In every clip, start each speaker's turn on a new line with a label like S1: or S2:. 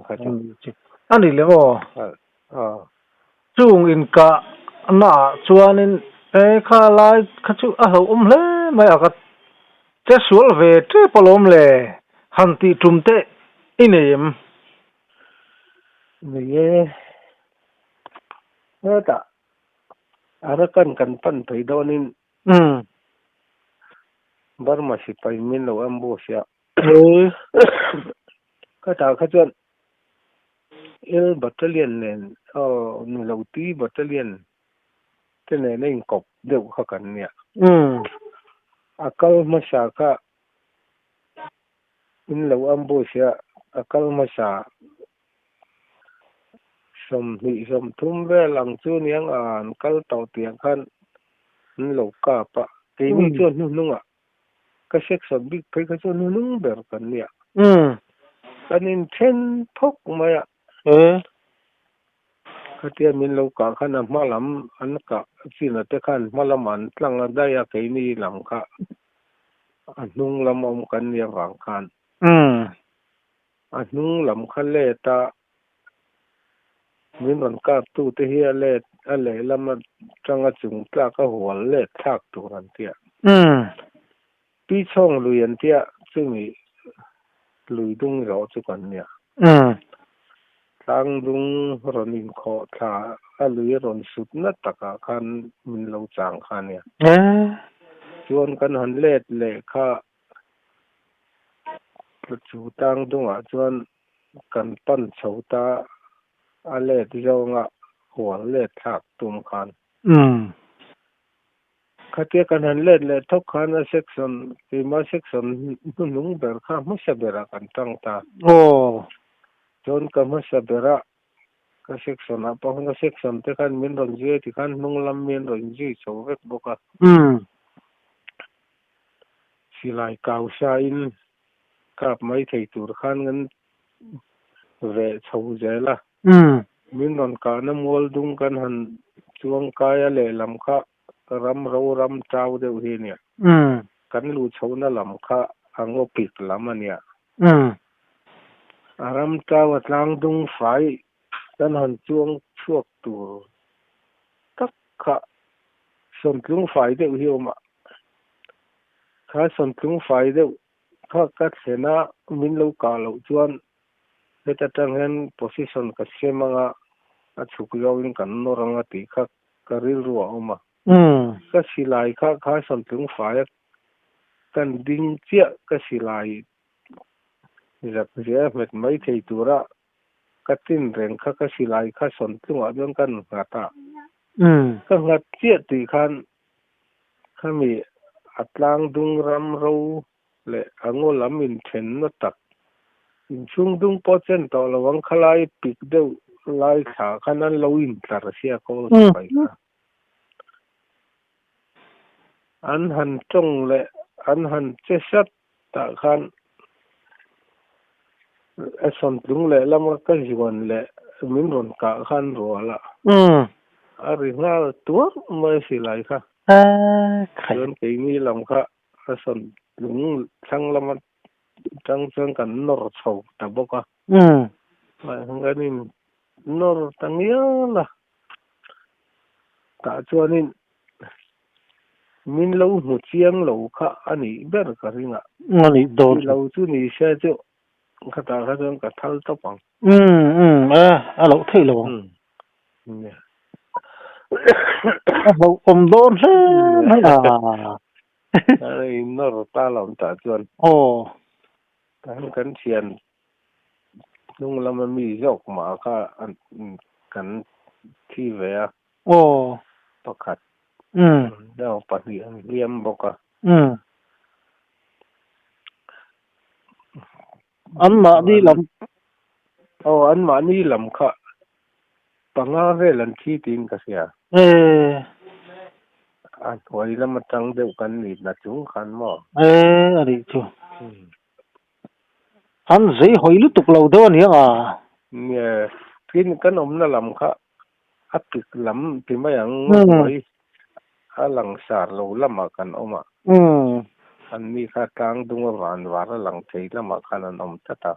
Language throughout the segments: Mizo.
S1: kha chu.
S2: A ni le maw? Chung inkah naah chuanin e kha lai kha chu a hlauhawm hle mai a, ka che sual ve tep alawm le, han tih tum teh i nei em?
S1: Nei e, hetah Arakan kan pan phei dawnin Burma sipai min lo ambush a. Khatah kha chuan L Battalion nen aw ni lo T Battalion te nen a inkawp deuh kha kan nia. A kal hmasa kha in lo ambush a, a kal hmasa 20 30 vel ang chu niang a an kal tawh tih ah khan an lo kap a. Keini chuan hnuhnungah Ka section bik phei kha chu nunung ber kan nia. Kan inthen thawk mai a. Khatia min lo kah khan a hma lam an kah chin a te khan hma lamah an tlang a daih a keini lam kha a hnung lam awm kan nia vang khan. A hnung lam kha let a min rawn kap tu te hi a let a lehlam atanga chung tlak a hual let thlak tur an tia. Pi chhawng lui an tia chumi lui dung zawh chu kan nia. Tlang dung rawn inkhawh thla a lui rawn sut na takah khan min lo chang kha nia. Chuan kan han let leh kha Chu tang dungah chuan kan pan chho ta a let zawnga hual let thlak tum khan. Khatia kan han let leh thawk khan a section keimah section hnuhnung ber kha hmasa berah kan tang ta. Chuan ka hmasa berah ka section ah pawh khan ka section te khan min rawn zui a tikhan hnung lam min rawn zui chho vek bawk a. Silai kau sa in kap mai thei tur khan kan veh chho zel a. Min rawn kahna mual dung kan han chuang kai a lehlam kha ram ro ram tau deuh hi a nia. Kan luh chhohna lam kha a ngaw pik lam a nia. A ram tau a tlang dung fai kan han chuang chhuak tur tak kha sawntlung fai deuh hi a awm a, kha sawntlung fai deuh kha ka thlen a min lo kah loh chuan heta tang hian position ka siam anga a chhuk zawngin kan nawr anga tih kha ka rilru a awm a, ka silai kha kha sawntlung fai a kan ding chiah ka silai zak zia hmet mai thei tura Ka tin reng kha ka silai kha sawntlungah chuan ka nghat a. Ka nghat chiah tih khan khami a tlang dung ram ro leh a ngaw lam inthenna tak inchhung dung pawh chen tawh lo ang khalai pik deuh lai thla khan an lo intlar sia kawl sipai kha. An han tawng leh an han che sat Tah khan a sawntlung leh lama ka zuan leh min rawn kah khan rual a, a ri nghal tuar mai silai kha. Chuan keini lam kha a sawntlung thlang lama tang chuan kan nawr chho ta bawk a. Kan in nawr ta ngial a, tah chuanin Min lo hmu chiang lo kha a nih ber ka ring a.
S2: A nih dawn.
S1: Ti lo chu ni se chu khatah kha chuan ka thal tawp ang.
S2: Umm umm a a loh theih lo ang.
S1: Umm.
S2: A hlauh awm dawn hle mai a.
S1: A in nawr ta lo ang tah chuan.
S2: Aw.
S1: Kan kan thian hnung lama mi zawk mah kha kan thi ve a.
S2: Aw.
S1: Pakhat. Deuh pahnih an hliam bawk a.
S2: An mahni lam.
S1: Aw an mahni lam kha panga vel an thi tiin ka hria.
S2: Ee.
S1: A hnuai lam atang deuh kan ni na chung khan maw?
S2: Ee a nih chu. An zei hawi lutuk lo deuh a ni ang a.
S1: Nia, tin kan awmna lam kha A pik lam ti mai ang hnuai a langsar lo lamah kan awm a, an ni kha tlang dung a van var a lang thei lamah khan an awm tlat a.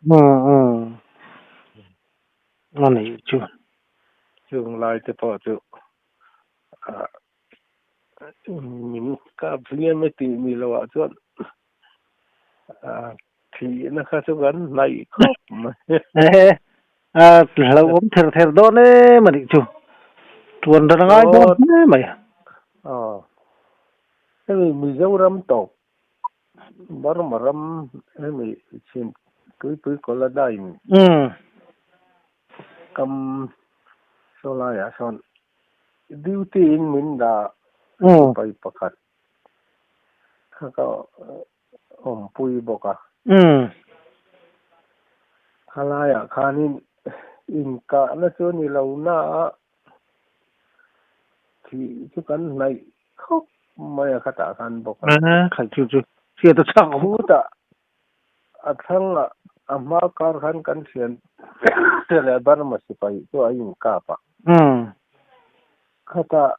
S2: A nih chu.
S1: Chung lai te pawh chu min kap hliam e tih ni loh ah chuan thihna kha chu kan hnaih khawp mai.
S2: A hlauhawm ther ther dawn em a nih chu. Tuan ran a ngai dawn hle mai.
S1: Aw. Hemi Mizoram tawp Burma ram hemi chhim tuipui Koladain kam saw laiah sawn duty in min dah sipai pakhat kha ka awmpui bawk a. Khalaiah khanin inkahna chu a ni lo na a, Thih chu kan hnaih khawp mai a khatah khan bawk a.
S2: Khat chu chu hriat a chak awm.
S1: Khutah a thlangah a hma kar khan kan thian te leh Burma sipai chu a inkap a. Khatah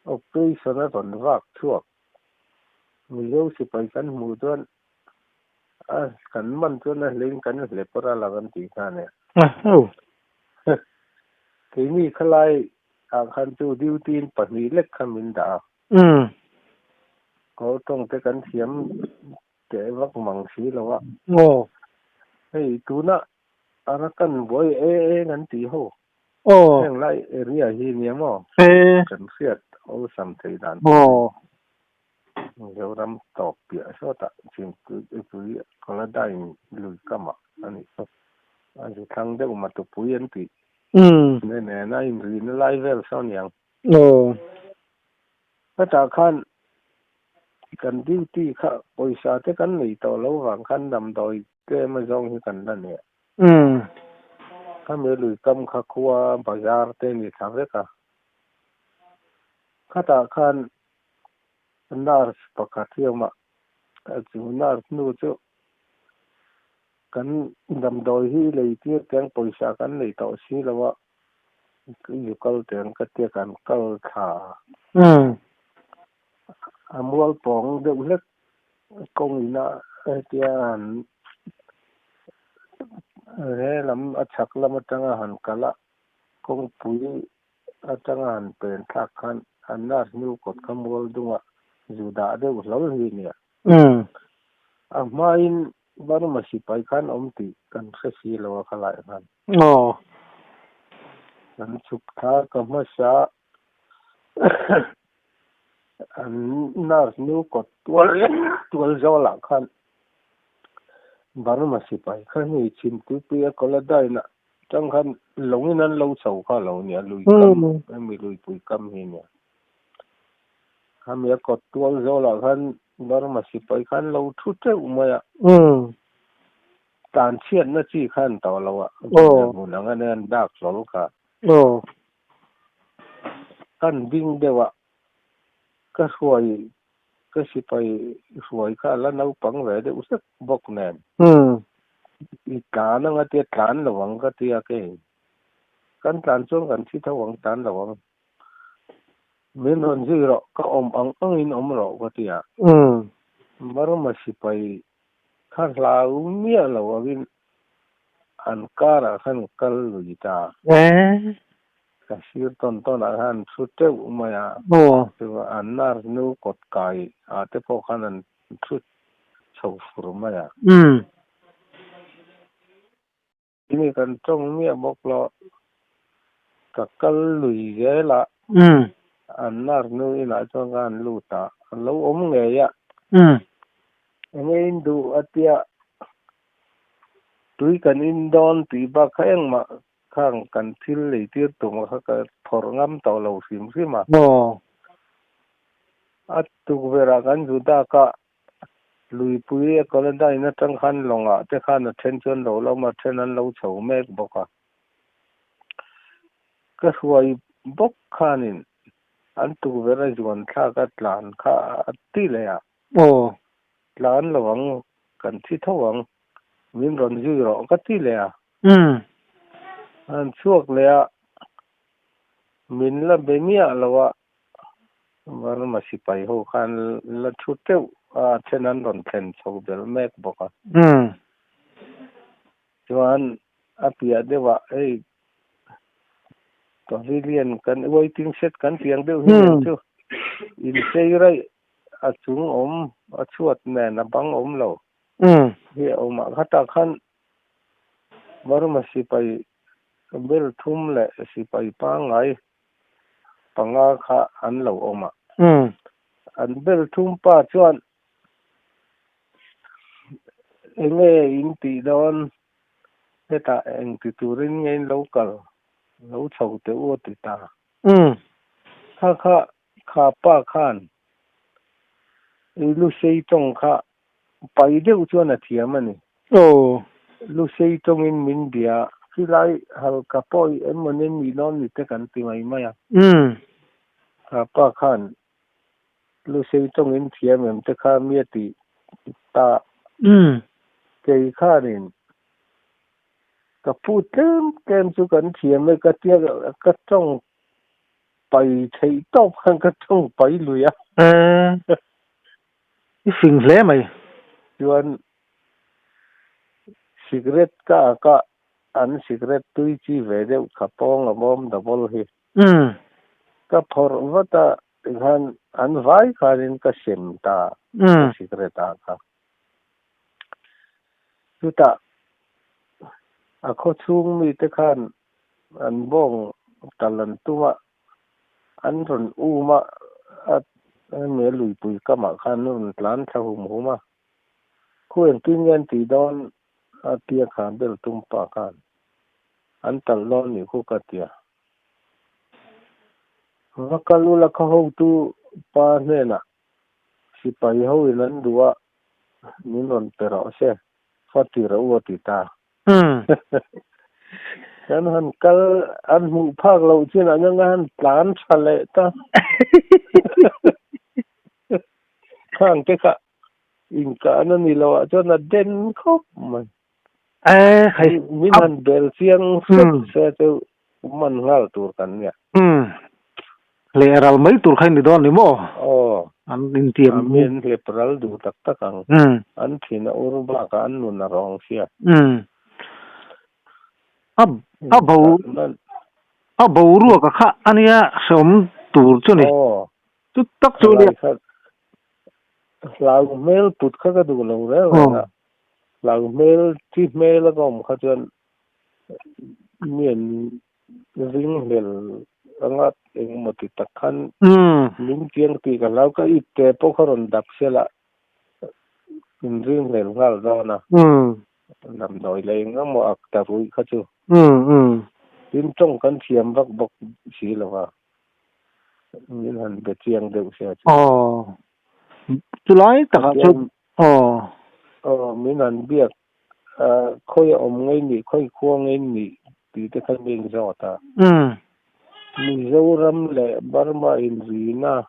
S1: operation a rawn vak chhuak. Mizo sipai kan hmuh chuan a kan man chuan a hlein kan hlep ral ang an tih kha a nia. Keini khalai ah khan chu duty in pahnih lek kha min dah a. Kawl tawng te kan thiam teh vak mang si lo a. Hei tuna Arakan buai e eng an tih ho. Heng lai area hi nia maw? Kan hriat awlsam thei dan. Mizoram tawp piah sawtah Chhimtuipui Koladain lui kamah a nih chu. A zu thlang deuh Matupui an tih ne nena inrihna lai vel saw niang. Hetah khan kan duty kha pawisa te kan nei tawh lo vang khan damdawi tlem azawng hi kan la nei a. Khami lui kam kha khua bazar te ni thla vek a. Khatah khan Nurse pakhat hi a awm a, chu nurse nu chu kan damdawi hi lei tir teng pawisa kan nei tawh si lo a, zu kal teng ka tia kan kal thla a. A mual pawng deuh hlek kawng ina hetia han he lam a chhak lam atanga han kal a kawngpui atanga han pen thlak khan an nurse nu kawt kha mual dungah zu dah deuh hlawl hi nia. A hmain Burma sipai khan awm tih kan hre si lo a khalai khan. Kan chhuk thla ka hmasa an nurse nu kawt tual tual zawlah khan Burma sipai kha hei chhimtuipui a Koladain ah Tang khan lawngin an lo chho kha lo nia, lui kam, hemi luipui kam hi nia. Khami a kawt tual zawlah khan Burma sipai khan lo thu teuh mai a. Tan chhiatna chi khan tawh lo a, hmun ang ania an dak hlawl kha. Kan ding deuh a, ka hruai, ka sipai hruai kha a la naupang ve deuh hlek bawk nen. I tlan anga tia tlan lo ang ka tia kei. Kan tlan chuan kan thi tho ang tlan lo ang. Min rawn zui rawh ka awm ang angin awm rawh ka tia. Burma sipai kha hlau miah lo angin an karah khan kal lui ta. Ka sir tawn tawnah khan an thu teuh mai a. Chuvang an nurse nu kawt kai ah te pawh khan an thu chho fur mai a. Mi kan tawng miah bawk lo. Ka kal lui zel a. An nurse nu inah chuan ka han lut a. A lo awm ngei a. Enge in duh a tia tui kan in dawn tih bak kha engmah Khang kan thil lei tir tum kha ka phawrh ngam tawh lo hrim hrim a. A tukverh ah kan zu dak a, luipui a Colladine atang khan lawngah te khan a then chu an lo la awm a, a then an lo chho mek bawk a. Ka hruai bawk khanin an tukverh a zuan thlak a tlan kha a ti leh a. Tlan lo ang, kan thi tho ang, min rawn zui rawh ka ti leh a. An chhuak leh a, min la be miah lo a, Burma sipai ho khan la thu teuh a, a then an rawn thlen chho bel mek bawk a. Chuan. A piah deuhah hei pavilion kan waiting shed kan tih ang deuh hi nen chu inchei raih a chung awm a chhuat nen a bang awm lo hi a awm a. Khatah khan Burma sipai bel thum leh sipai pangngai panga kha an lo awm a. An bel thum pa chuan Enge in tih dawn hetah eng ti turin nge in lo kal lo chho teh u a ti ta. Kha kha kha pa khan i lusei tawng kha pai deuh chuan a thiam a ni. Lusei tawngin min bia khilai halka pawh i emaw nen nih dawn ni te kan ti mai mai a. Kha pa khan Lusei tawngin thiam em te kha mi a tih ta. Kei khanin ka pu tlem tlem chu kan thiam e ka tia ka tawng pai theih tawp khan ka tawng pai lui a.
S2: I fing hle mai.
S1: Chuan cigarette ka ak a, an cigarette tui chi ve deuh kha pawng a bawm double hi. Ka phawrh vat a tikhan an vai khanin ka sem ta ka cigarette ah kha. Chutah a khaw chhung mite khan an bawng tal an tum a, an rawn um a, hemi a luipui kamah khan an rawn tlan thla hum hum a. Khu engtin nge an tih dawn a tia khan bel tum pa khan an talh dawn nih khu ka tia. Va kal ula khaw hotu pa hnenah sipai ho in an duh a min rawn pe rawh se fa ti rawh u a ti ta. Kan han kal an hmuh phak loh chinah nanga han tlan tha leh ta. Khang te kha Inkahna ni lo ah chuan a den khawp mai.
S2: Eh, hei.
S1: Min han bel chiang hret se chu man nghal tur kan nia.
S2: Umm. Leh ral mai tur kha i ni dawn ni maw?
S1: Aw.
S2: An intiam.
S1: A mi an hlep ral duh tak tak ang. An thin a ur bakah an nun a rawng sia.
S2: Umm. A a bo a boruak a kha ania hreawm tur chu ni.
S1: Aw.
S2: Chu tak chu nia.
S1: Hlau hmel put kha ka duh lo reng reng a, hlau hmel thi hmel a ka awm kha chuan mi an ring hlel anga engemaw ti tak khan min chiang tih ka hlau ka ip te pawh kha rawn dak sel a, min ring hlel nghal dawn a, damdawi leh engemaw ak ta ruih kha chu tin tawng kan thiam vak bawk si lo va. Min han be chiang deuh sia chu.
S2: Aw. Chulai takah chuan aw.
S1: Aw, min han biak khawi a awm ngei nih, khawi khua ngei nih tih te kha min zawt a. Mizoram leh Burma inrina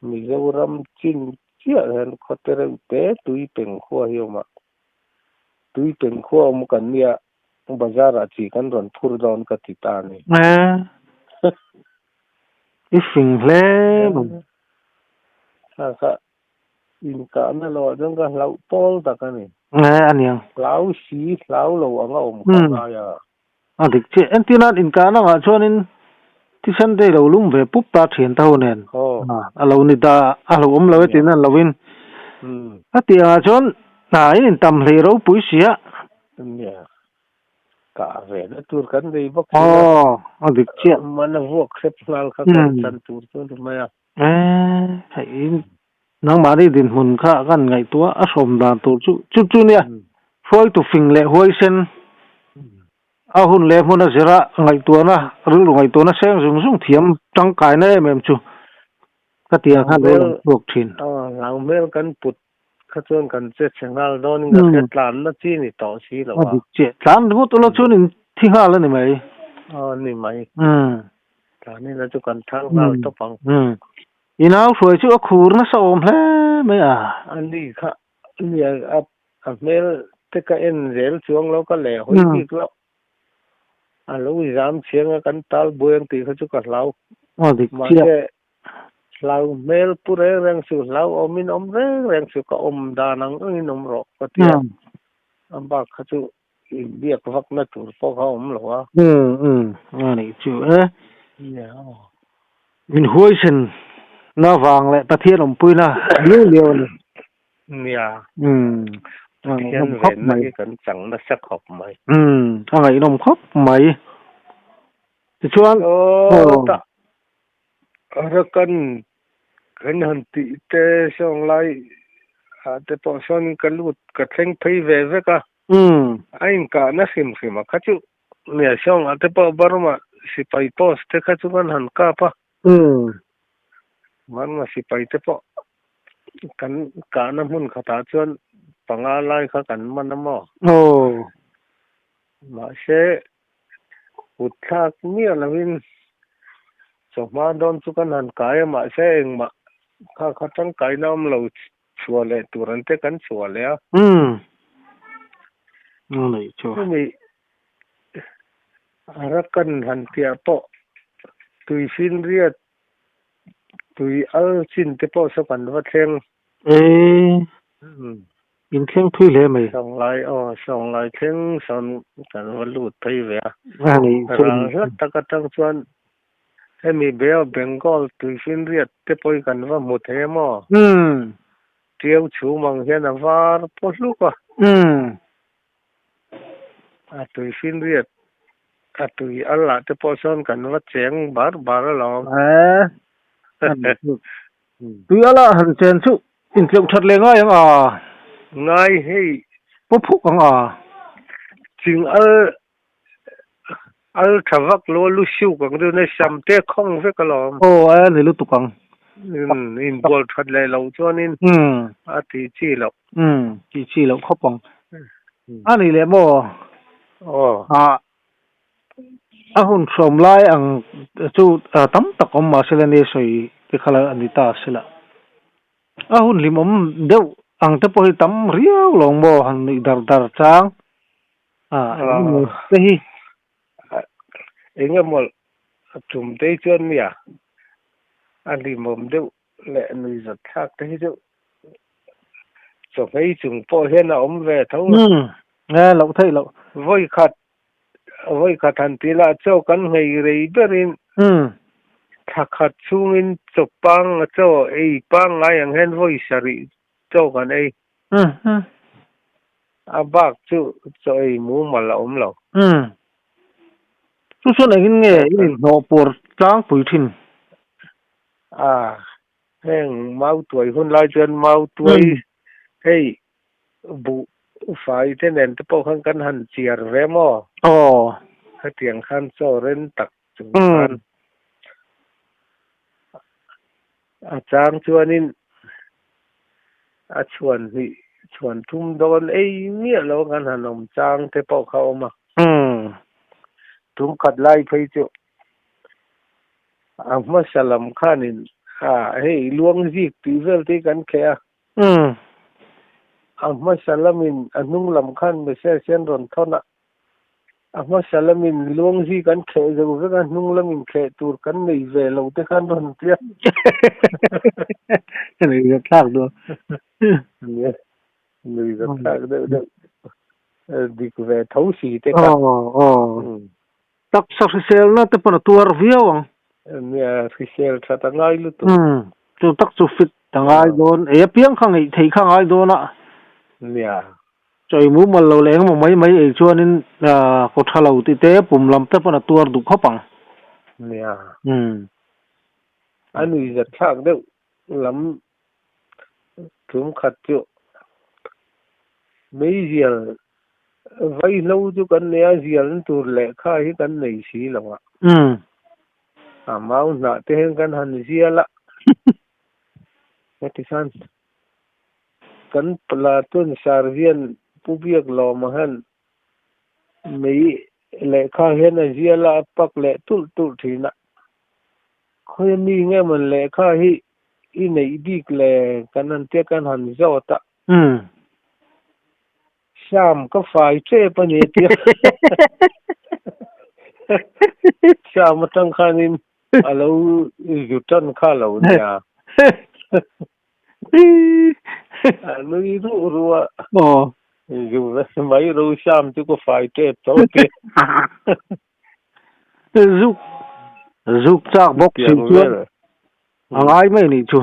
S1: Mizoram chin chiah hian khawte reuh te tui peng khua hi a awm a. Tui peng khua awm kan nia Bazar ah chi kan rawn phur dawn ka ti ta ni.
S2: Eh. I fing hle mai.
S1: Kha kha inkahna lo ah chuan ka hlauh pawl tak a ni.
S2: Eh a niang.
S1: Hlau si hlau lo ang a awm kha ngai a.
S2: A dik chiah. Entir nan inkahna angah chuanin thisen te i lo lum ve pup ta thian ta ho nen. A lo ni ta a hlauh awm lo e tiin an lovin. A tih angah chuan hna in intam hlei ropui si a.
S1: Nia, kah ve na tur kan nei bawk si a.
S2: Aw, a dik chiah.
S1: Man a vuak hrep nghal kha kan chan tur chu ni mai a.
S2: Eh, hei nangmahni dinhmun kha kan ngaihtuah a hrawm dan tur chu chu chu nia. Hruaitu fing leh huaisen a hun leh hmun a zira ngaihtuahna, rilru ngaihtuahna seng zung zung thiam tangkaina em em chu ka tiang khan lo lang chhuak thin.
S1: Aw, hlau hmel kan put Kha chuan kan che chhe nghal dawn in ka hria tlanna chi ni tawh si lo a.
S2: A dik chiah. Tlan ringawt ula chuan in thi nghal a ni mai.
S1: Aw ni mai. Tlan ila chu kan thang nghal tawp ang.
S2: I nau hruai chu a khur nasa awm hle mai a.
S1: A ni kha ni a a hmel te ka en zel chuang lo ka leh hawi bik loh. A lo zam chiang a kan tal buai ang tih kha chu ka hlau.
S2: A dik chiah.
S1: Mahse Hlau hmel pu reng reng suh, hlau awmin awm reng reng suh, ka awm dan ang angin awm rawh ka ti a. A bak kha chu inbiak vakna tur pawh kha a awm lo a.
S2: Umm umm a nih chu e. Min huaisen na vang leh Pathian awmpuina liau liau a ni.
S1: Nia.
S2: Umm a
S1: Pathian
S2: ngaihnawm khawp
S1: venna
S2: mai.
S1: hi kan chang nasa khawp mai.
S2: Umm a ngaihnawm khawp mai. Tichuan
S1: Aw tah Arakan kan han tih te sawng lai ah te pawh sawn ka lut ka thleng phei ve vek a. A inkahna hrim hrim a kha chu nia sawng ah te pawh Burma sipai post te kha chu kan han kap a. Burma sipai te pawh kan kahna hmun khatah chuan panga lai kha kan man a maw. Mahse Kut thlak miah lovin chawhma dawn chu kan han kai a, mahse engmah kha kha tangkaina awm lo chhuah leh tur an te kan chhuah leh a.
S2: Umm. Nei chu.
S1: Hemi Arakan han piah pawh tuifinriat tui al chin te pawh saw kan va thleng.
S2: Ee. In thleng thui hle mai.
S1: Sawnglai aw, sawnglai thleng sawn kan va lut phei ve a.
S2: A ni chu.
S1: Ral hlat tak atang chuan hemi Bay of Bengal tuifinriat te pawh hi kan va hmu thei a maw?
S2: Umm.
S1: Tiau chhum ang hian a var paw hluk a.
S2: Umm.
S1: A tuifinriat a tui al ah te pawh sawn kan va cheng bar bar alawm.
S2: Ee. A ni chu. Tui ala han chen chu intleuh that leh ngai ang a.
S1: Ngai hei.
S2: Paw phuk ang a.
S1: Ching al al tha vak lo a lu siuk ang deuh na sam te khawng vek alawm.
S2: Aw a ni lutuk ang.
S1: Umm inbual that leh loh chuanin a tih chi loh.
S2: Umm tih chi loh khawp ang. A nih leh maw?
S1: Aw.
S2: Ah A hun hrawm lai ang chu tam tak awm mahse la ni sawi te kha la a ni ta a sila. A hun hlimawm deuh ang te pawh hi tam riau lo maw han nuih dar dar chang a engemaw te hi.
S1: Engemaw tum te hi chuan nia a hlimawm deuh leh nuihzat thlak te hi chu chawhmei chung pawh hian a awm ve tho a.
S2: Umm e loh theih loh.
S1: Vawi khat Vawi khat han ti lah chaw kan nghei rei berin thla khat chhungin chaw pang chaw ei pangngai ang hian vawi sarih chaw kan ei. A bak chu chaw ei mumal a awm lo.
S2: Chu chuan engin nge i inhnawh puar tlangpui thin?
S1: A, heng mautuai hun lai chuan mautuai hei Buh fai te nen te pawh khan kan han chiar ve maw?
S2: Aw.
S1: Hetiang khan chaw ren tak chung khan a chang chuanin a chhuan hnih chhuan thum dawn ei miah lo kan han awm chang te pawh kha a awm a. Tum khat lai phei chu a hmasa lam khanin hei luangzik tih vel te hi kan kheh a.
S2: Umm.
S1: A hmasa lamin a hnung lam khan message hian rawn thawn a, a hmasa lamin luangzi kan kheh zo vek a, hnung lamin kheh tur kan nei ve lo te khan rawn tia.
S2: Nui zat thlak duh.
S1: Nia, nui zat thlak deuh deuh. Dik ve tho si te kha.
S2: Aw, aw. Taksa hriselna te pawn a tuar viau ang.
S1: Nia, hrisel that a ngai lutuk.
S2: Umm, chu tak chu fit a ngai dawn. Ei apiang kha ngeih theih kha a ngai dawn a.
S1: Nia.
S2: Chawi mumal lo leh engemaw mai mai ei chuanin kaw tha lo tih te pum lam te pawn a tuar duh khawp ang.
S1: Nia.
S2: Umm.
S1: A nuihzat thlak deuh lam Tum khat chu meizial vaihlo chu kan nei a, zialna tur lehkha hi kan nei si lo a. A mau hnah te hian kan han zial a, heti khan kan platoon sergeant Pu Biaklawma hian mei lehkha hian a zial a, a pak leh tulh tulh thin a. Khawi mi nge mawn lehkha hi i neih bik le kan han tia kan han zawt a. Sam ka fai tep a ni a tia. Sam atang khanin a lo zu tan kha lo nia. A nui ruh ruh a.
S2: Aw.
S1: Zu mai ro sam chu ka fai tep tho te.
S2: Zuk zuk chak bawk si chuan a ngai mai nih chu.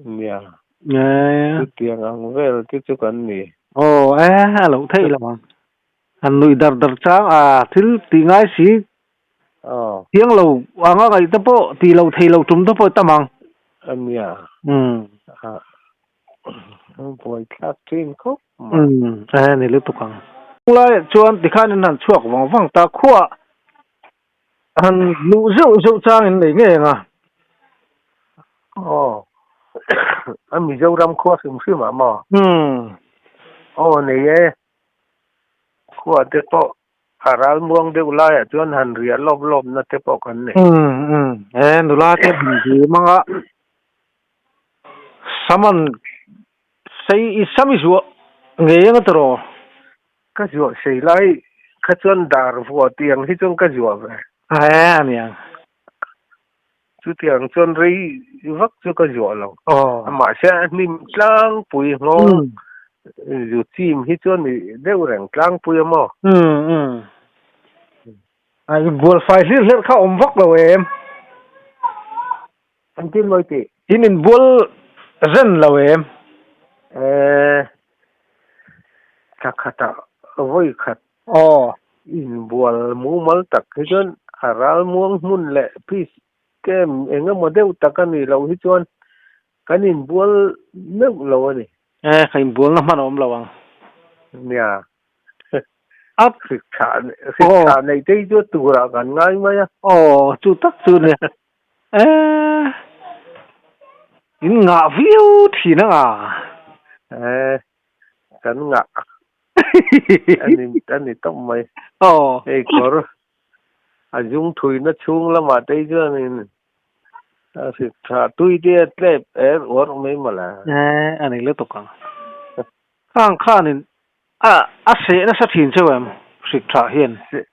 S1: Nia. Chutiang ang vel te chu kan ni.
S2: Aw e a loh theih lo ang. Han nuih dar dar chang a thil tih ngai si.
S1: Aw.
S2: Thiang lo anga ngaih te pawh tih loh theih loh tum te pawh i tam ang.
S1: A nia. A buai thlak thin khawp mai.
S2: E ni lutuk ang. Tunglaiah chuan tikhan in han chhuak vang vang ta khuaah han luh zeuh zeuh chang in nei ngei ang a.
S1: Aw a Mizoram khua hrim hrim ah maw? Aw nei e. Khua te pawh a ral muang deuh laiah chuan han riah lawp lawp na te pawh kan nei.
S2: E nula te han dîm ang a. Saman sei i sam i zuah ngei anga tiraw?
S1: Ka zuah sei lai kha chuan dar vuah tiang hi chuan ka zuah ve.
S2: He a niang.
S1: Chutiang chuan rei vak chu ka zuah lo. Mahse a hnim tlangpui nghawng zu chim hi chuan i deuh reng tlangpui a maw?
S2: A inbual fai hlir hlir kha awm vak lo em?
S1: Engtin mawi tih?
S2: In inbual zen lo em?
S1: Eh, thla khatah vawi khat
S2: Aw.
S1: Inbual mumal tak hi chuan a ral muang hmun leh peace camp eng emaw deuh tak a nih loh hi chuan kan inbual meuh lo a ni.
S2: Eh, ka inbualna hman a awm lo ang.
S1: Nia. A hrik thah neih te hi chu turah kan ngai mai a.
S2: Aw, chu tak chu nia. Eh, in ngah viau thin ang a.
S1: Eh, kan ngah a ni a ni tawp mai.
S2: Aw.
S1: Hei kawr a zung thuina chhung lamah te hi chuanin a hrik tha tui te a tlep er uar mai mawle.
S2: Eh, a ni lutuk ang. Khang khanin a a seh nasa thin cheu em hrik tha hian?
S1: Seh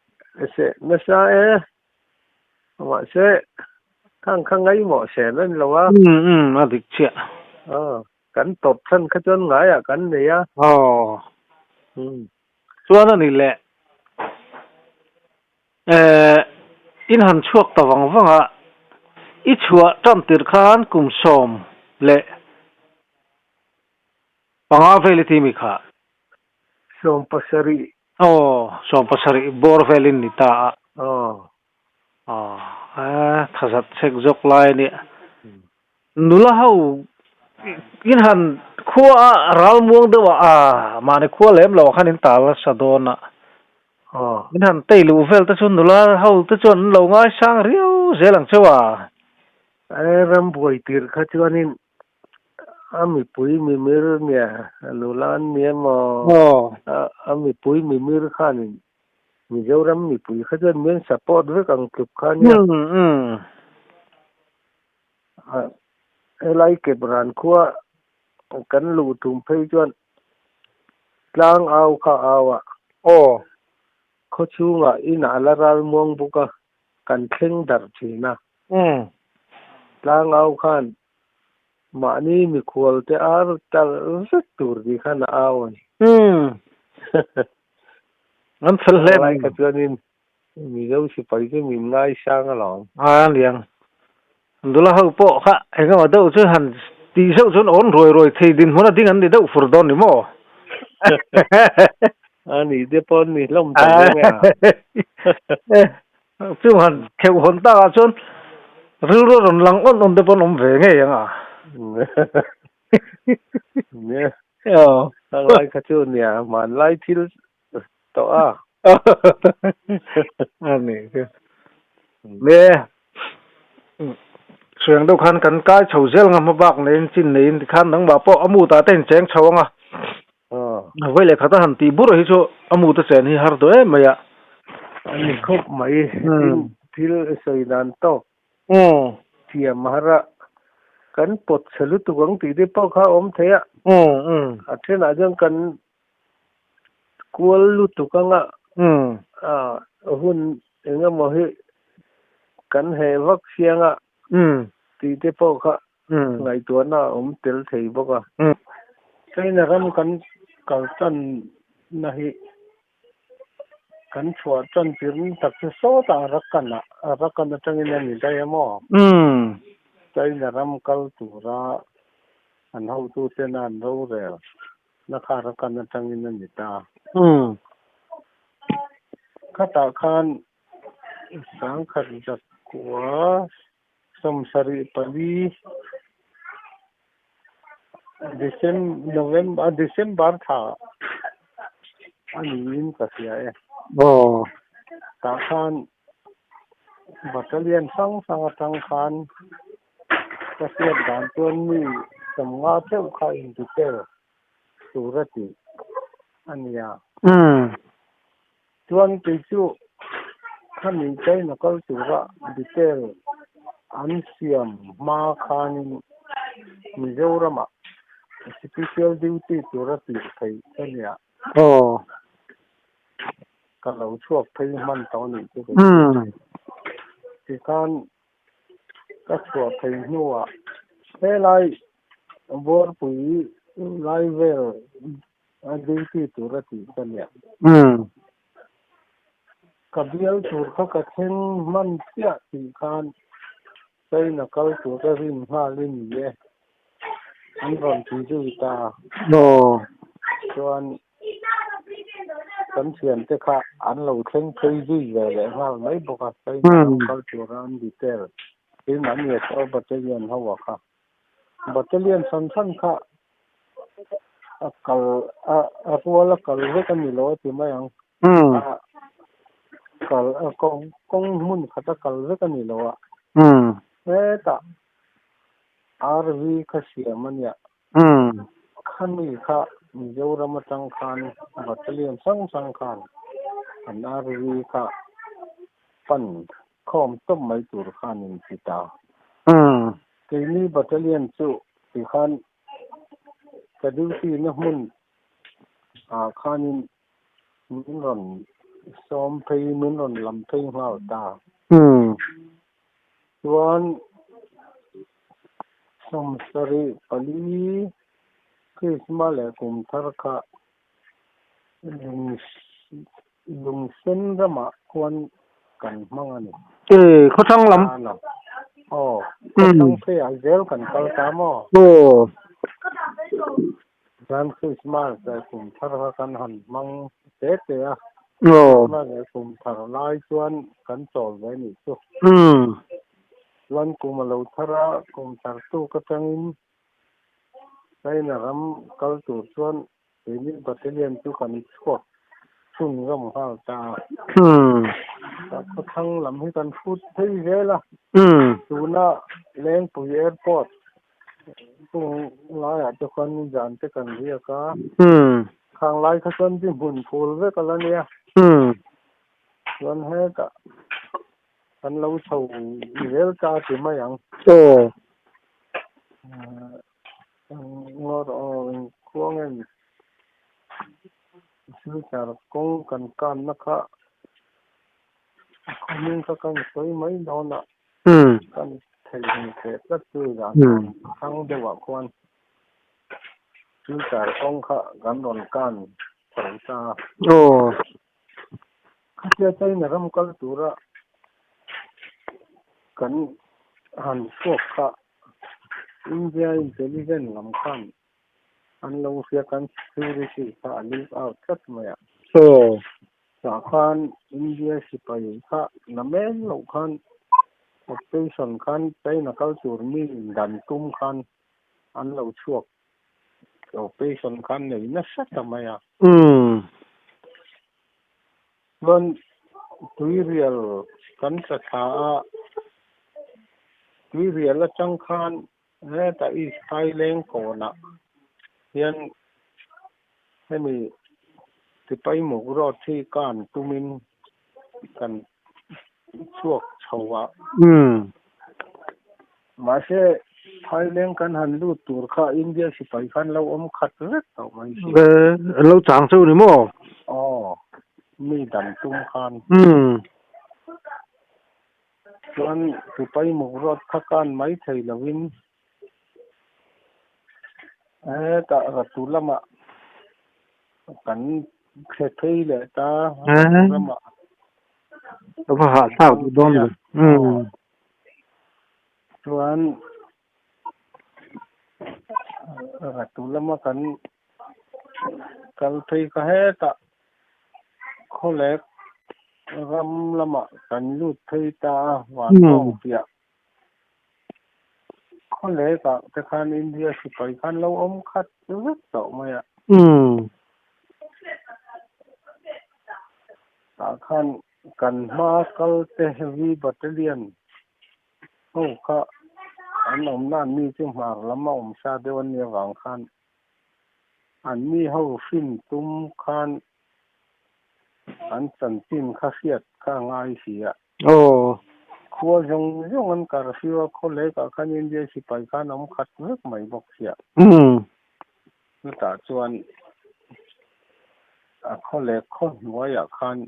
S1: seh nasa e. Mahse, khang kha ngaihmawh sen a ni lo a.
S2: Umm umm, a dik chiah.
S1: Aw, kan tawp chhan kha chuan ngaiah kan nei a.
S2: Aw.
S1: Umm.
S2: Chuan a ni leh. Eh, in han chhuak ta vang vang a, i chhuah tan tir khan kum 15 vel i ti mi kha.
S1: 17.
S2: Aw, 17 bawr velin ni ta a.
S1: Aw.
S2: Aw, a thazat chek zawk lai a nia. Nula ho in han khua a ral muang deuh a, a mahni khua lem lo ah khan in tal nasa dawn a.
S1: Aw.
S2: In han tei luh vel te chu nula ho te chuan an lo ngaisang riau zel ang cheu a.
S1: A ram buai tir kha chuanin A mipui mimir nia nula an ni emaw a mipui mimir khanin Mizoram mipui kha chuan min support vek ang tluk kha nia. Helai Kepran khua kan luh tum phei chuan tlang au kha au a. Khaw chhungah inah la ral muang bawk a, kan thleng darh thin a. Tlang au khan Mahni mikhual te ar talh vek tur tih khan a au a ni.
S2: Umm. An fel hle
S1: mai. Kha chuanin Mizo sipai chu min ngaisang alawm.
S2: A liang. Nula ho pawh kha engemaw deuh chu han tih zeuh chuan awn ruai ruai thei dinhmun a ding an ni deuh fur dawn ni maw?
S1: A nih te pawh an ni hlawm ta reng e a.
S2: Chu han kheuh hawn takah chuan rilru a rawn lang awn awn te pawh an awm ve ngei ang a.
S1: Nia, a ngai kha chu nia, hmanlai thil tawh a.
S2: A ni chu. Ne, Suiang deuh khan kan kai chho zel ang a, hma bak neiin chin neiin tikhan nangmah pawh a mutah te incheng chho ang a. Vawi leh khat a han tih bur hi chu a mut a chen hi har duh em mai a.
S1: A ni khawp mai. Tin, thil sawi dan tawk thiam har a, kan pawt chhe lutuk ang tih te pawh kha a awm thei a. A thenah chuan kan kual lutuk ang a, hun eng emaw hi kan heh vak siang a tih te pawh kha Ngaihtuahna a awm tel thei bawk a. China ram kan kal tan na hi kan chhuah tan tir tak chu sawtah Arakan ah Arakan atangin a ni daih a maw? China ram kal tura an hotuten a an rorel na kha Arakan atangin a ni ta. Khatah khan sangkhat zakua 74 December November December thla a niin ka hria e.
S2: Aw.
S1: Tah khan battalion hrang hrang atang khan ka hriat dan chuan mi 50 theuh kha in detail tur a tih a nia. Chuan kei chu khami China kal tura detail an siam hma khanin Mizoramah special duty tura tirh theih ka nia.
S2: Aw.
S1: Ka lo chhuak phei hman tawh a nih chu kei. Tikhan ka chhuah phei hnuah helai Buarpui lai vel a duty tur a tih ka nia. Ka bial tur kha ka thleng hman chiah tih khan China kal tur ka rin nghal i ni e. An rawn ti zui ta. Chuan kan thiante kha an lo thleng phei zui ve leh nghal mai bawk a. China ram kal tura an detail keimahni a saw battalion ho a kha. Battalion hran hran kha a kal a a rual a kal vek a ni lo a ti mai ang. A kal a kawng kawng hmun khat a kal vek a ni lo a. Hetah RV kha siam a nia. Khami kha Mizoram atang khan battalion hrang hrang khan an RV kha pan khawm tawp mai tur khan in ti ta. Keini battalion chu tikhan ka duty na hmun ah khanin min rawn sawm phei min rawn lam phei nghal ta. Chuan 74 Krismas leh kum thar kha Lungsen ramah khuan kan hmang a ni.
S2: Ee, khawthlang lam.
S1: Aw, khawthlang pheiah zel kan kal ta maw?
S2: Aw.
S1: Chuan Krismas leh kum thar kha kan han hmang te te a.
S2: Aw.
S1: Krismas leh kum thar lai chuan kan chawl ve nih chu. Chuan kum a lo thar a, kum thar tuk atangin China ram kal tur chuan Keini battalion chu kan chhuak chhunzawm nghal ta a. Khawthlang lam hi kan hrut phei zel a. Tuna Lengpui Airport chung laiah te khuan nizan te kan riak a. Khang lai kha chuan di hmun phul vek a la nia. Chuan hetah kan lo chho zel ta ti mai ang. Ngawr aw engkhuang em Silchar kawng kan kanna kha a khawmin kha kan sawi mai dawn a kan theihnghilh teh tlat chu zan thang deuhah khuan Silchar kawng kha kan rawn kan chho ta a. Khatia China ram kal tura kan han chhuak kha India intelligence lam khan an lo hria kan security kha a leak out tlat mai a. Tah khan India sipai kha na men loh khan operation khan China kal tur mi dan tum khan an lo chhuak operation khan nei nasa ta mai a. Chuan tuirial kan tla thla a, tuirial atang khan hetah East Phaileng kawnah hian hemi Tipaimuk road hi kan tumin kan chhuak chho a. Mahse Phaileng kan han lut tur kha India sipai khan lo awm khat vek tawh mai si.
S2: An lo chang cheu ni maw?
S1: Aw, mi dan tum khan. Chuan Tipaimuk road kha kan mai thei lovin hetah Ratu lamah kan. Thla phei leh ta ramah.
S2: Ka va hahthlak duh dawn ve. Umm.
S1: Chuan Ratu lama kan kal phei kha hetah khawlek ram lamah kan lut phei ta a, Vantawng piah Khawlekah te khan India sipai khan lo awm khat vek tawh mai a. Tah khan kan hma kal te V Battalion ho kha an awm na an mi chu hmar lam a awm sa deuh an nih avang khan an mi ho hrin tum khan an chanchin kha hriat kha a ngai si a.
S2: Aw.
S1: Khua zawng zawng an kar fiu a, khawlekah khan India sipai khan awm khat vek mai bawk sia. Chutah chuan a khawlek khaw hnuaiah khan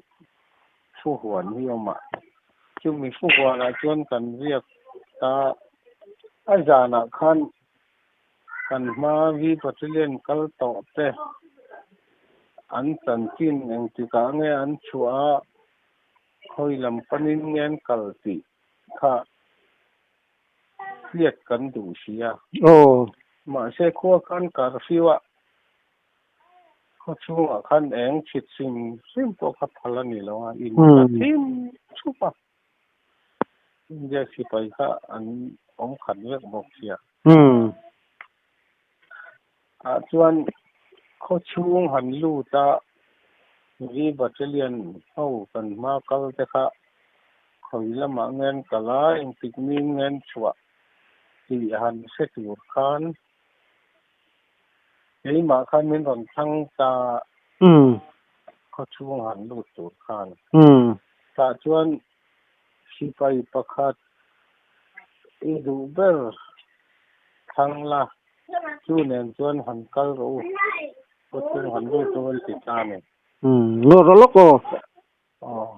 S1: Fuhuan hi awm a, chumi Fuhuanah chuan kan riak ta. A zanah khan kan hma V Battalion kal tawh te an chanchin engtikah nge an chhuah a, Khawi lam panin nge an kal tih kha hriat kan duh si a.
S2: Aw.
S1: Mahse khua khan curfew a khaw chhungah khan eng chhit hrim hrim pawh kha phal a ni lo a, in kha thim thup a. India sipai kha an awm khat vek bawk sia. Ah chuan khaw chhung han lut a, V Battalion ho kan hma kal te kha khawi lamah nge an kal a, engtik min nge an chhuah tih han hre tur khan keimah khan min rawn thlang ta khaw chhung han lut tur khan. Tah chuan sipai pakhat i duh ber thlang la. Chu nen chuan han kal rawh u, khaw chung han lut rawh an ti ta a ni.
S2: Umm, ngaw rawh lawk aw.
S1: Aw.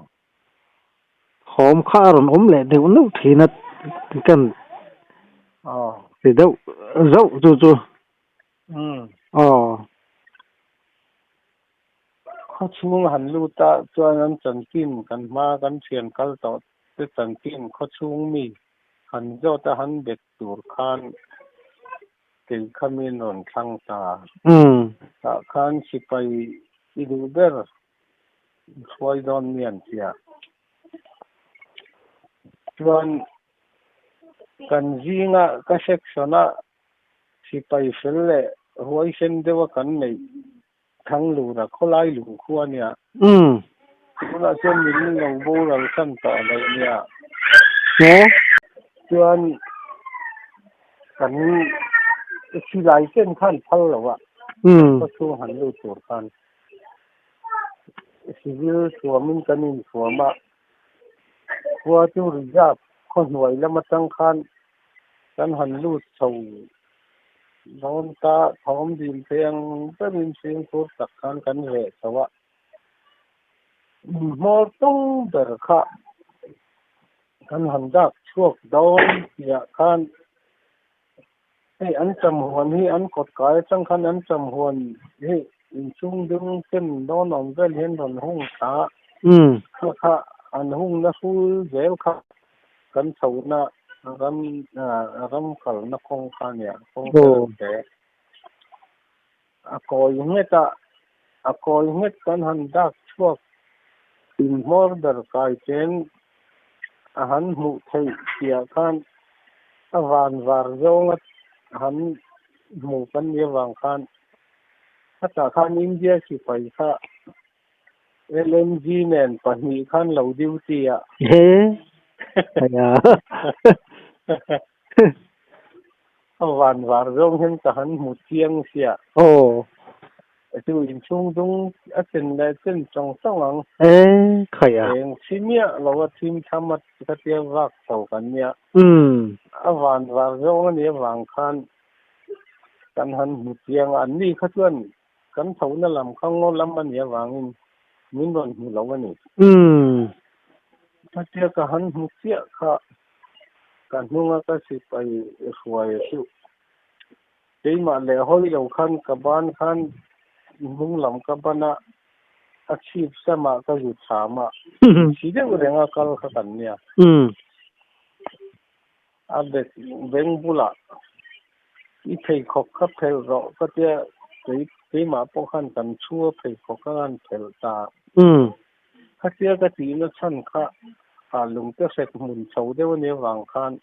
S2: Thawm kha a rawn awm leh deuh neuh thin a, kan
S1: Aw.
S2: ti deuh zauh chu chu.
S1: Umm.
S2: Aw.
S1: Khaw chhung han lut a chuan an chanchin kan hma kan thian kal tawh te chanchin khaw chhung mi han zawt a han bet tur khan kei kha min rawn thlang ta. Tah khan sipai i duh ber i hruai dawn mi an tia. Chuan kan zinga ka section a sipai fel leh huaisen deuha kan neih Thanglura khawlai lungkhua a nia. Tunah chuan min lo boral san tawh a lo nia. Chuan kan silai chen khan phal lo a, khaw chhung han lut tur khan civil thuamin kan inthuam a, khua chu reserve khaw hnuai lam atang khan kan han lut chho Dawn ta thawm dil thei ang berin fimkhur tak khan kan reh chho a, inhmawr tawng ber kha kan han dak chhuak dawn tihah khan hei an chamhuan hi an kawt kai atang khan an chamhuan hi inchhung ding chen dawn awm vel hian rawn hung thla a, kha kha an hungna hrul zel kha Kan chhohna ram ram kalna kawng kha a nia, kawng tel te. A kawi nghet a, a kawi nghet kan han dak chhuak inhmawr ber kai chen a han hmuh theih piah khan a van var zawnga han hmu kan nih avang khan khatah khan India sipai kha LMG nen pahnih khan lo duty a.
S2: He haya.
S1: A van var zawng hian ka han hmu chiang sia.
S2: Aw.
S1: Chu inchhung dung a chen leh chen chawng chawng ang.
S2: E khaya.
S1: Eng thi miah lo a thim tham a khatia vak chho kan nia.
S2: Umm.
S1: A van var zawng a nih avang khan kan han hmu chiang a, anni kha chuan Kan chhohna lam kha ngaw lam a nih avangin min rawn hmu lo a ni. Khatia ka han hmu chiah kha ka hnunga ka sipai hruai a chu keimah leh hawi lo khan ka ban khan hnung lam ka ban a, A chhip samah ka zu chham a, si deuh renga kal kha kan nia. A bek beng bulah i pheikhawk kha phelh rawh ka tia kei keimah pawh khan kan chhu a pheikhawk kha khan phelh ta. Khatia ka tihna chhan kha ah lungte hrek hmun chho deuh a nih avang khan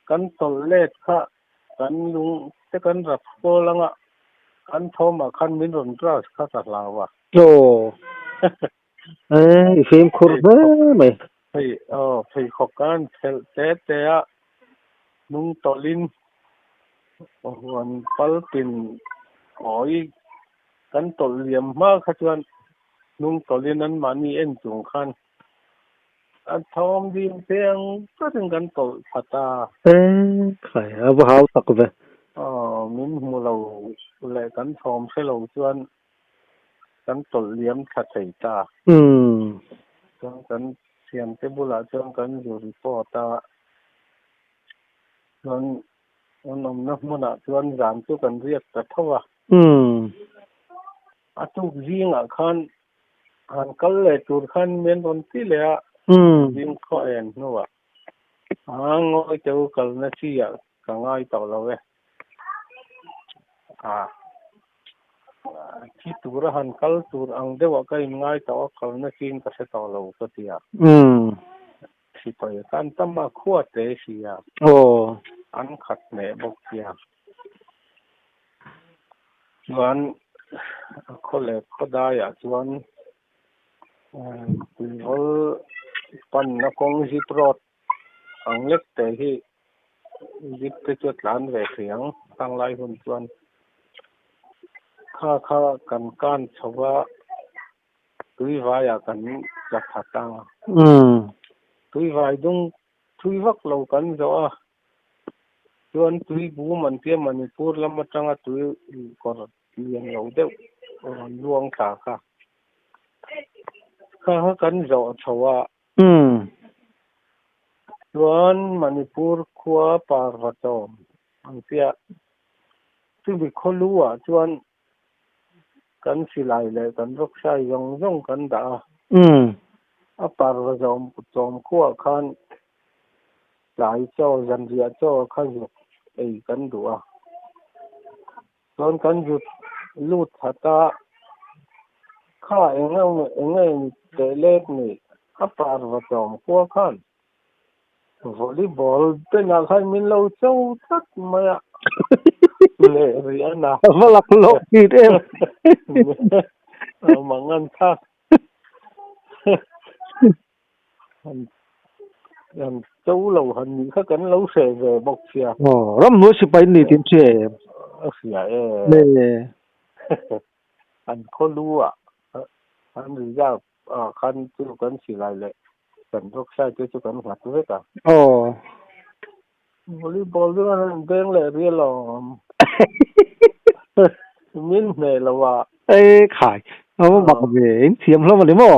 S1: kan tawlh let kha Kan lung te kan rap kawl anga kan thawmah khan min rawn brush kha ka hlau a.
S2: Aw. E, i fimkhur hle mai.
S1: Phei, aw, pheikhawk kan phelh te te a, hnung tawlhin huan palpin kawi kan tawlh liam hma kha chuan hnung tawlhin anmahni en chung khan A thawm ding te ang takin kan tawlh thla ta.
S2: E khai, a va hau tak ve.
S1: Aw, min hmu lo leh kan thawm hre lo chuan kan tawlh liam thla thei ta. Chuan kan thiante bulah chuan kan zu report a, chuan an awmna hmunah chuan zan chu kan riak ta tho a. A tuk zingah khan Han kal leh tur khan min rawn ti leh a, zing khaw en hnuah a ngawi teh u kalna chi ah ka ngai tawh lo e. Ah, thi tura han kal tur ang deuhah ka inngai tawh a, kalna chiin ka hre tawh lo ka ti a. Sipai khan tam a khua te sia, an khat hneh bawk sia. Chuan a khaw leh khaw daiah chuan tuivawl panna kawng zip road ang lek te hi zip te chu a tlan ve thei ang khang lai hun chuan kha kha kan kan chho va. Tuivaiah kan tla khat a. Tuivai dung thui vak lo kan zawh a, chuan tui bum an tia Manipur lam atanga tui kawr lian lo deuh rawn luang thla kha. Kha kha kan zawh chho a. Chuan Manipur khua Parvatawm an tia chumi khawlu ah chuan Kan silai leh kan rawksai zawng zawng kan dah a. A parva zawm chawm khuah khan tlai chaw, zanriah chaw kha zuk ei kan duh a. Chuan kan zut lut that a, kha eng eng nge ni teh lek ni, a parva chawm khua khan Volleyball benah khan min lo cho tlat mai a, leh rih a na.
S2: A va lak loh bik em.
S1: Mang an thlak. Han cho lo han nih kha kan lo hreh ve bawk sia.
S2: Aw, ramhnuai sipai ni tih an hria em?
S1: A hria e. An khaw lu ah an reserve Ah khan chu kan silai leh kan rockside te chu kan nghat vek a.
S2: Aw.
S1: Volleyball chu an rawn beng leh rial awm. Min hneh lo a.
S2: E khai, a va mak ve, in thiam hlawm a ni maw?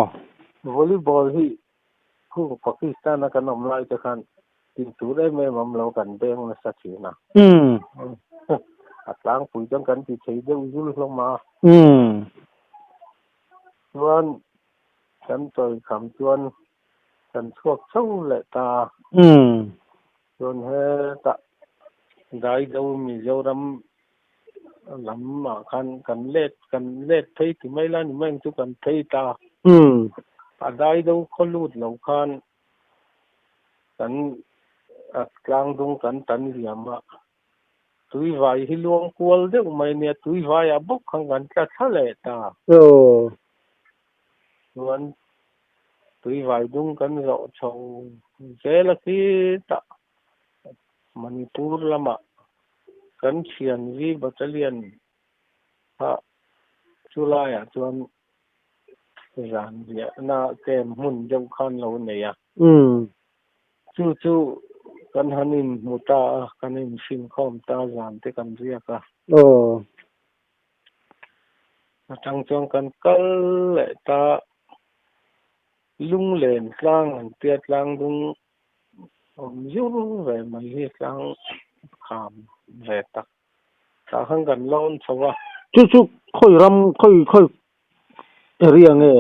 S1: Volleyball hi khu Pakistan a kan awm lai te khan tih tur em em awm lo kan beng nasa thin a. A tlangpui chuan kan ti thei deuh zul hlawm a. Chuan kan chawi kham chuan kan chhuak chho leh ta. Chuan hetah Daido Mizoram lamah khan kan let kan let phei ti mai la ni mai ang chu kan phei ta. A Daido khaw lut lo khan kan a tlangdung kan tan liam a. Tuivai hi luang kual deuh mai nia, tuivaiah bawk khan kan tla thla leh ta. Chuan tuivai dung kan zawh chho zel a khitah Manipur lamah kan thian V Battalion kha chulaiah chuan zan riahna camp hmun deuh khan lo nei a. Chu chu kan han inhmu ta a, kan inhrinkhawm ta zan te kan riak a.
S2: Aw.
S1: Atang chuan kan kal leh ta, Lunglen tlang an tia tlang dung awm zur ve mai hi tlang kham ve tak tah khan kan lawn chho a.
S2: Chu chu khawi ram khawi khawi. area nge?